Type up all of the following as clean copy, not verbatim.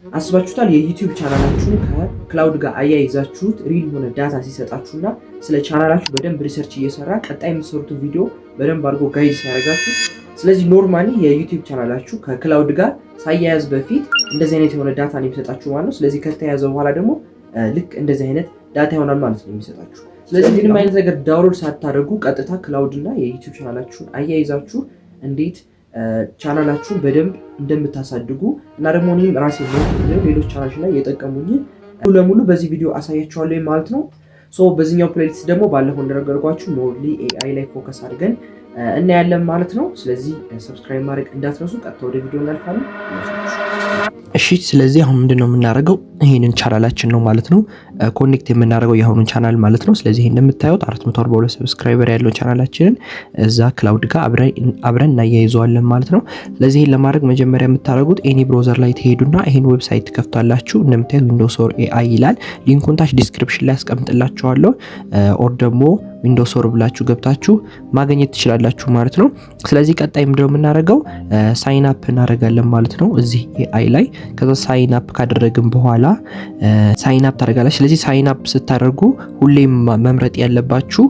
አስባችሁታል? የ YouTube ቻናላችሁን ከ Claude ጋር አያይዛችሁት real የሆነ data ሲሰጣችሁና ስለ ቻናላችሁ በደንብ research እየሰራ ቀጣይ የምትሰሩትን ቪዲዮ በደንብ አድርጎ guide ሲያደርጋችሁ። ስለዚህ normally የ YouTube ቻናላችሁ ከ Claude ጋር ሳያያዝ በፊት እንደዚህ አይነት የሆነ data ነው የሚሰጣችሁ ማለት ነው። ስለዚህ ከተያያዘ በኋላ ደግሞ ልክ እንደዚህ አይነት data ይሆናል ማለት ነው የሚሰጣችሁ። ስለዚህ ምንም አይነት ነገር download ሳታደርጉ ቀጥታ Claude እና የ YouTube ቻናላችሁን አያይዛችሁ እንዴት ቻናላችሁን በደንብ እንደምታሳድጉ እና ደግሞ እኔም ራሴ ሌሎች ቻናሎች ላይ የጠቀሙኝን ሙሉ ለሙሉ በዚህ ቪዲዮ አሳያችኋለሁ ማለት ነው። So በዚህኛው playlist ደግሞ ባለፈው እንደነገርኳችሁ mostly AI ላይ focus አድርገን እናያለን ማለት ነው። ስለዚህ subscribe ማድረግ እንዳትረሱ። ቀጥታ ወደ ቪዲዮ እናልፋለን። እሺ፣ ስለዚህ አሁን ምንድን ነው የምናደርገው? ይሄንን ቻናላችን ነው ማለት ነው connect የምናደርገው፣ የአሁኑን ቻናል ማለት ነው። ስለዚህ ይሄን እንደምታዩት 442 subscriber ያለው ቻናላችንን እዛ Claude ጋር አብረን እናያይዘዋለን ማለት ነው። ስለዚህ ይሄን ለማድረግ መጀመሪያ የምታደርጉት any browser ላይ ትሄዱና ይሄን website ትከፍታላችሁ። እንደምታዩት Windowsor AI ይላል። Link ኡን ታች description ላይ አስቀምጥላችኋለሁ። Or ደግሞ Windowsor ብላችሁ ገብታችሁ ማግኘት ትችላላችሁ ማለት ነው። ስለዚህ ቀጣይ ምንድነው የምናደርገው? Sign up እናደርጋለን ማለት ነው እዚህ AI ላይ። ከዛ sign up ካደረግን በኋላ sign up ታደርጋላችሁ። ስለዚህ sign up ስታደርጉ ሁሌም መምረጥ ያለባችሁ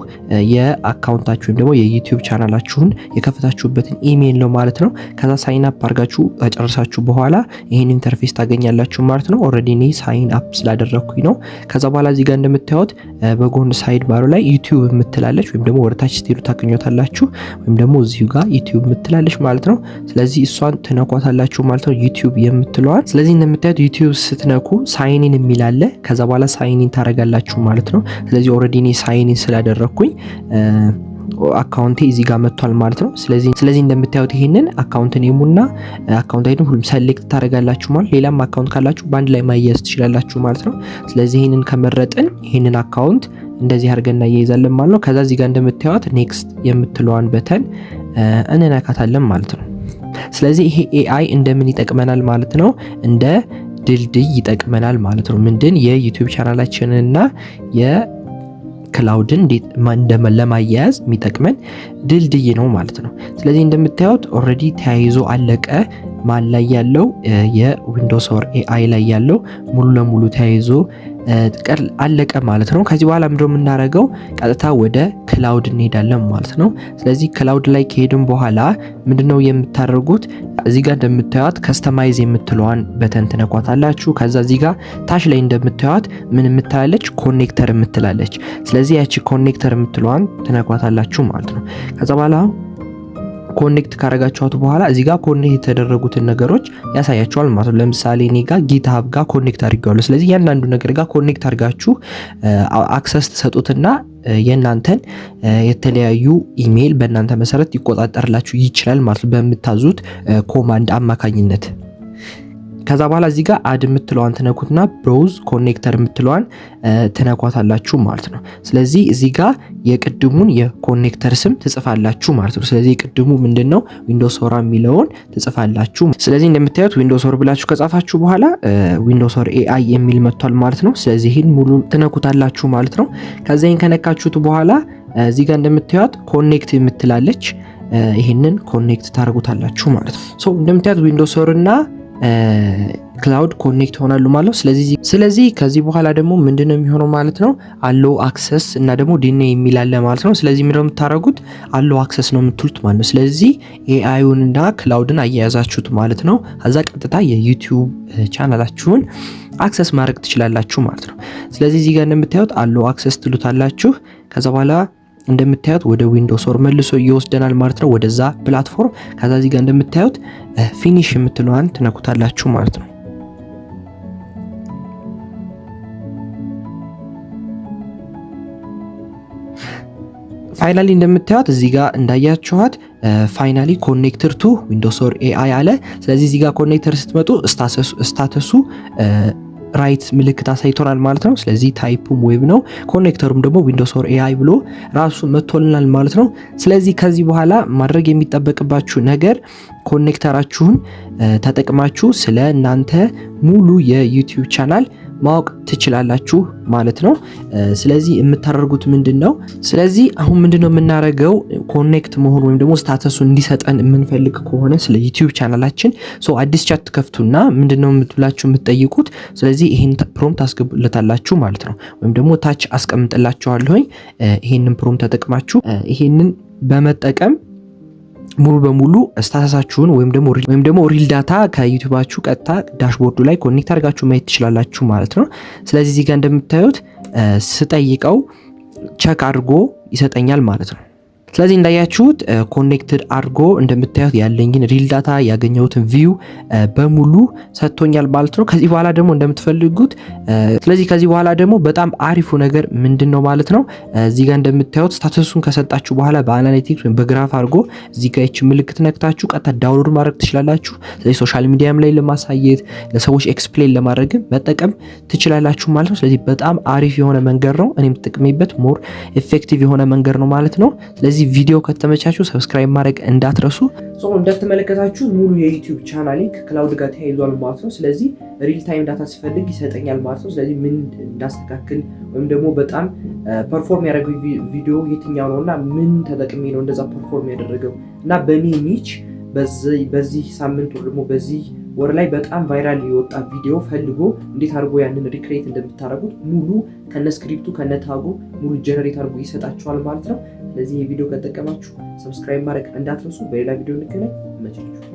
የ account ኣችሁ ወይም ደግሞ የ YouTube ቻናላችሁን የከፈታችሁበትን ኢሜይል ነው ማለት ነው። ከዛ sign up አድርጋችሁ ከጨረሳችሁ በኋላ ይህን interface ታገኛላችሁ ማለት ነው። Already እኔ sign up ስላደረግኩኝ ነው። ከዛ በኋላ እዚህ ጋር እንደምታዩት በጎን side bar ኡ ላይ YouTube የምትላለች ወይም ደግሞ ወደታች ስትሄዱ ታገኟታላችሁ፣ ወይም ደግሞ እዚሁ ጋር YouTube የምትላለች ማለት ነው። ስለዚህ እሷን ትነኳታላችሁ ማለት ነው፣ YouTube የምትለዋን። ስለዚህ እንደምታዩት YouTube ስትነኩ sign in የሚል አለ። ከዛ በኋላ sign in ታደርጋላችሁ ማለት ነው። ስለዚህ already እኔ sign in ስላደረግኩኝ account ኤ እዚህ ጋር መጥቷል ማለት ነው። ስለዚህ እንደምታዩት ይሄንን account name ኡና account ID ሁሉም select ታደርጋላችሁ ማለት፣ ሌላም account ካላችሁ በአንድ ላይ ማያያዝ ትችላላችሁ ማለት ነው። ስለዚህ ይሄንን ከመረጥን ይሄንን account እንደዚህ አድርገን እናያይዛለን ማለት ነው። ከዛ እዚህ ጋር እንደምታዩት next የምትለዋን button እንነካታለን ማለት ነው። ስለዚህ ይሄ AI እንደምን ይጠቅመናል ማለት ነው? እንደ ድልድይ ይጠቅመናል ማለት ነው። ምንድን የ YouTube ቻናላችንንና የ Claude ን እንዴት ለማያያዝ የሚጠቅመን ድልድይ ነው ማለት ነው። ስለዚህ እንደምታዩት already ተያይዞ አለቀ። ማን ላይ ያለው? የ Windowsor AI ላይ ያለው ሙሉ ለሙሉ ተያይዞ አለቀ ማለት ነው። ከዚህ በኋላ ምንድነው የምናደርገው? ቀጥታ ወደ Claude እንሄዳለን ማለት ነው። ስለዚህ Claude ላይ ከሄድን በኋላ ምንድነው የምታደርጉት? እዚህ ጋር እንደምታዩት customize የምትለዋን button ትነኳታላችሁ። ከዛ እዚህ ጋር ታች ላይ እንደምታዩት ምን የምትላለች? Connector የምትላለች። ስለዚህ ያቺ connector የምትለዋን ትነኳታላችሁ ማለት ነው። ከዛ በኋላ connect ካረጋችኋት በኋላ እዚህ ጋር connect የተደረጉትን ነገሮች ያሳያችኋል ማለት ነው። ለምሳሌ እኔ ጋር GitHub ጋር connect አድርጌዋለሁ። ስለዚህ እያንዳንዱ ነገር ጋር connect አድርጋችሁ access ትሰጡትና የእናንተን የተለያዩ ኢሜይል በእናንተ መሰረት ሊቆጣጠርላችሁ ይችላል ማለት ነው በምታዙት command አማካኝነት። ከዛ በኋላ እዚህ ጋር add የምትለዋን ትነኩትና browse connector የምትለዋን ትነኳታላችሁ ማለት ነው። ስለዚህ እዚህ ጋር የቅድሙን የ connector ስም ትጽፋላችሁ ማለት ነው። ስለዚህ የቅድሙ ምንድነው? Windowsor የሚለውን ትጽፋላችሁ። ስለዚህ እንደምታዩት Windowsor ብላችሁ ከጻፋችሁ በኋላ Windowsor AI የሚል መጥቷል ማለት ነው። ስለዚህ ይህን ሙሉ ትነኩታላችሁ ማለት ነው። ከዛ ይህን ከነካችሁት በኋላ እዚህ ጋር እንደምታዩት connect የምትላለች፣ ይህንን connect ታደርጉታላችሁ ማለት ነው። So እንደምታዩት Windowsor እና Claude connect ይሆናሉ ማለት ነው። ስለዚህ ከዚህ በኋላ ደግሞ ምንድነው የሚሆነው ማለት ነው? Allow access እና ደግሞ deny የሚል አለ ማለት ነው። ስለዚህ ምንድነው የምታደርጉት? Allow access ነው የምትሉት ማለት ነው። ስለዚህ AI ዩን እና Claude ን አያያዛችሁት ማለት ነው። ከዛ ቀጥታ የ YouTube ቻናላችሁን access ማድረግ ትችላላችሁ ማለት ነው። ስለዚህ እዚህ ጋር እንደምታዩት allow access ትሉታላችሁ። ከዛ በኋላ እንደምታዩት ወደ Windowsor መልሶ ይወስደናል ማለት ነው፣ ወደዛ platform። ከዛ እዚህ ጋር እንደምታዩት finish የምትለዋን ትነኩታላችሁ ማለት ነው። Finally እንደምታዩት እዚህ ጋር እንዳያችኋት finally connected to Windowsor AI አለ። ስለዚህ እዚህ ጋር connector ስትመጡ status ኡ right ምልክት አሳይቶናል ማለት ነው። ስለዚህ type ኡም web ነው፣ connector ኡም ደግሞ Windowsor AI ብሎ ራሱ መጥቶልናል ማለት ነው። ስለዚህ ከዚህ በኋላ ማድረግ የሚጠበቅባችሁ ነገር connector ኣችሁን ተጠቅማችሁ ስለ እናንተ ሙሉ የ YouTube ቻናል ማወቅ ትችላላችሁ ማለት ነው። ስለዚህ የምታደርጉት ምንድን ነው? ስለዚህ አሁን ምንድን ነው የምናደርገው? Connect መሆን ወይም ደግሞ status ኡ እንዲሰጠን የምንፈልግ ከሆነ ስለ YouTube ቻናላችን አዲስ chat ትከፍቱና ምንድን ነው ብላችሁ የምትጠይቁት፣ ስለዚህ ይሄን prompt ታስገቡለታላችሁ ማለት ነው። ወይም ደግሞ ታች አስቀምጥላችኋለሁኝ። ይሄንን prompt ተጠቅማችሁ ይሄንን በመጠቀም ሙሉ በሙሉ status ኣችሁን ወይም ደግሞ real data ከ YouTube ኣችሁ ቀጥታ dashboard ኡ ላይ connect አድርጋችሁ ማየት ትችላላችሁ ማለት ነው። ስለዚህ እዚህ ጋር እንደምታዩት ስጠይቀው check አድርጎ ይሰጠኛል ማለት ነው። ስለዚህ እንዳያችሁት connected አድርጎ እንደምታዩት ያለኝን real data፣ ያገኘሁትን view በሙሉ ሰጥቶኛል ማለት ነው። ከዚህ በኋላ ደግሞ እንደምትፈልጉት፣ ስለዚህ ከዚህ በኋላ ደግሞ በጣም አሪፉ ነገር ምንድን ነው ማለት ነው። እዚህ ጋር እንደምታዩት status ኡን ከሰጣችሁ በኋላ በ analytics ወይም በ graph አድርጎ እዚህ ጋር ይችን ምልክት ነክታችሁ ቀጥታ download ማድረግ ትችላላችሁ። ስለዚህ social media ም ላይ ለማሳየት፣ ለሰዎች explain ለማድረግም መጠቀም ትችላላችሁ ማለት ነው። ስለዚህ በጣም አሪፍ የሆነ መንገድ ነው። እኔም ተጠቅሜበት more effective የሆነ መንገድ ነው ማለት ነው። ስለዚህ ቪዲዮ ከተመቻችሁ subscribe ማድረግ እንዳትረሱ። እንደተመለከታችሁ ሙሉ የ YouTube ቻናሌ ከ Claude ጋር ተያይዟል ማለት ነው። ስለዚህ real time data ስፈልግ ይሰጠኛል ማለት ነው። ስለዚህ ምን እንዳስተካክል ወይም ደግሞ በጣም perform ያደረገው ቪዲዮ የትኛው ነው እና ምን ተጠቅሜ ነው እንደዛ perform ያደረገው እና በእኔ niche በዚህ ሳምንት ወር ደግሞ በዚህ ወር ላይ በጣም viral የወጣ ቪዲዮ ፈልጎ እንዴት አድርጎ ያንን recreate እንደምታደርጉት ሙሉ ከነ script ኡ ከነ tag ኡ ሙሉ generate አድርጎ ይሰጣችኋል ማለት ነው። ስለዚህ ይህ ቪዲዮ ከጠቀማችሁ subscribe ማድረግ እንዳትረሱ። በሌላ ቪዲዮ እንገናኝ። ይመቻችሁ።